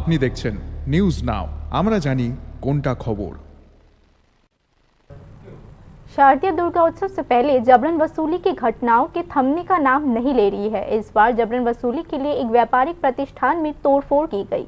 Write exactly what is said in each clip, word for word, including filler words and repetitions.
আপনি দেখছেন news now, আমরা জানি কোনটা খবর। शारदीय दुर्गा उत्सव से पहले जबरन वसूली की घटनाओं के थमने का नाम नहीं ले रही है। इस बार जबरन वसूली के लिए एक व्यापारिक प्रतिष्ठान में तोड़फोड़ की गई।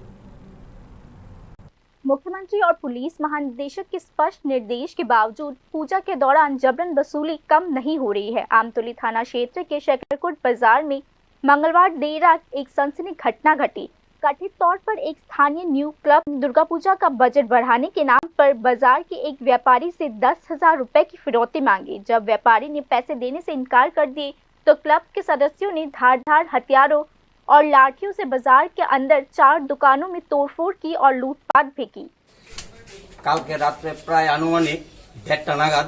मुख्यमंत्री और पुलिस महानिदेशक के स्पष्ट निर्देश के बावजूद पूजा के दौरान जबरन वसूली कम नहीं हो रही है। आमतौली थाना क्षेत्र के शेखरकोट बाजार में मंगलवार देर रात एक सनसनी घटना घटी। कथित तौर पर एक स्थानीय न्यू क्लब दुर्गा पूजा का बजट बढ़ाने के नाम पर बाजार के एक व्यापारी से दस हज़ार रुपए की फिरौती मांगी। जब व्यापारी ने पैसे देने से इनकार कर दिए, तो क्लब के सदस्यों ने धारदार हथियारों और लाठियों से बाजार के अंदर चार दुकानों में तोड़फोड़ की और लूटपाट भी की। কালকে রাত্রে প্রায় আনুমানিক দেড়টা নাগাদ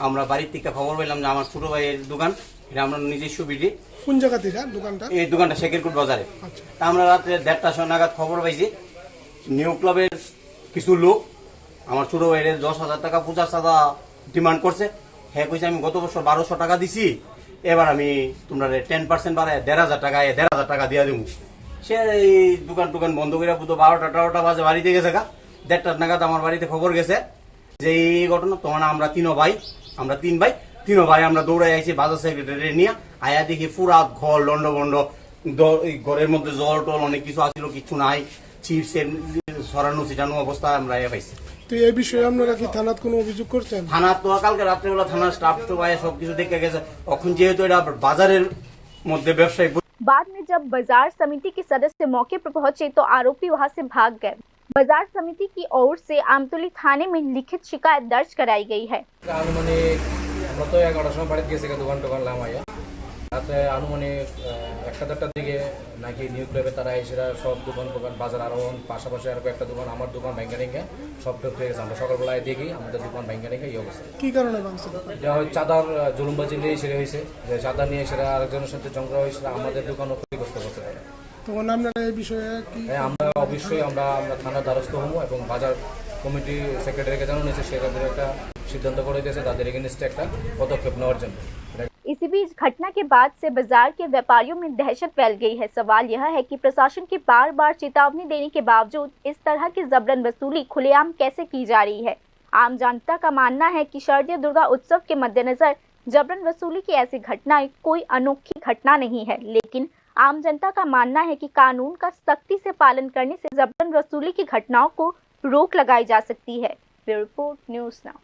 আমরা বাড়ির থেকে খবর পেলাম যে আমার ছোট ভাইয়ের দোকান, এটা আমরা নিজস্ব বিডি। কোন জায়গা থেকে দোকানটা? এই দোকানটা শেখেরকুট বাজারে। আচ্ছা। তা আমরা রাত্রে দেড়টার সময় নাগাদ খবর পাইছি নিউ ক্লাবের কিছু লোক আমার ছোট ভাইয়ের দশ হাজার টাকা পূজার চাঁদা ডিমান্ড করছে। হ্যাঁ, কইছে আমি গত বছর বারোশো টাকা দিছি, এবার আমি তোমরা টেন পার্সেন্ট বাড়ায় দেড় হাজার টাকা, দেড় হাজার টাকা দিয়ে দেবো। সে এই দোকান টোকান বন্ধ করে বুধ বারোটা তেরোটা বাজে বাড়িতে গেছে গা। দেড়টার নাগাদ আমার বাড়িতে খবর গেছে যে এই ঘটনা। তখন আমরা তিনো ভাই, আমরা তিন ভাই, তিনো ভাই আমরা দৌড়ে আইছি বাজার সেক্রেটারি নিয়ে। আয়া দেখি পুরা ঘর লন্ডভন্ড, দ- এই ঘরের মধ্যে জল টল অনেক কিছু আছিল, কিচ্ছু নাই। চিপস এর ছড়ানো ছিটানো অবস্থা আমরা আয়া পাইছি। তো এই বিষয়ে আপনারা কি থানাত কোনো অভিযোগ করছেন? থানা তো কালকে রাত্রেবেলা থানার স্টাফ তো ভাই সব কিছু দেখে গেছে। এখন যেহেতু এটা বাজারের মধ্যে ব্যবসায়ী बाद में जब बाजार समिति के सदस्य मौके पर पहुंचे तो आरोपी वहां से भाग गए। बाजार समिति की ओर से आमतौली थाने में लिखित शिकायत दर्ज कराई गई है। আনুমানিক আমরা তো এগারোটার সময় বাড়িতে গেছি, দোকান টোকান লামাইয়া। রাতে আনুমানিক আহ, একটা দেড়টার দিকে নাকি নিউ ক্লাবে তারা এসে সব দোকান টোকান, বাজার আরো পাশাপাশি আর একটা দোকান, আমার দোকান ব্যাংকে রেখে সব ঢুকে গেছে। আমরা সকালবেলায় দেখি আমাদের দোকান ব্যাংকে রেখে এই অবস্থা। কি কারণে ভাঙছে? এটা হয় চাঁদার আহ, জুলুমবাজি নিয়ে সেটা হয়েছে, যে চাঁদা নিয়ে সেটা আরেকজনের সাথে ঝগড়া হয়েছিল, আমাদের দোকানও ক্ষতিগ্রস্ত করছে তারা। তখন আপনারা এই বিষয়ে কি? হ্যাঁ, আমরা অবশ্যই আমরা আমরা থানার দ্বারস্থ হবো এবং বাজার কমিটি সেক্রেটারিকে জানানো হয়েছে, সেটা একটা সিদ্ধান্ত করে দিয়েছে তাদের এগেনস্টে একটা পদক্ষেপ নেওয়ার জন্য। इसी बीच घटना के बाद से बाजार के व्यापारियों में दहशत फैल गई है। सवाल यह है कि प्रशासन की बार बार चेतावनी देने के बावजूद इस तरह की जबरन वसूली खुलेआम कैसे की जा रही है। आम जनता का मानना है कि शारदीय दुर्गा उत्सव के मद्देनजर जबरन वसूली की ऐसी घटनाएं कोई अनोखी घटना नहीं है, लेकिन आम जनता का मानना है कि कानून का सख्ती से पालन करने से जबरन वसूली की घटनाओं को रोक लगाई जा सकती है। Bureau report, news now.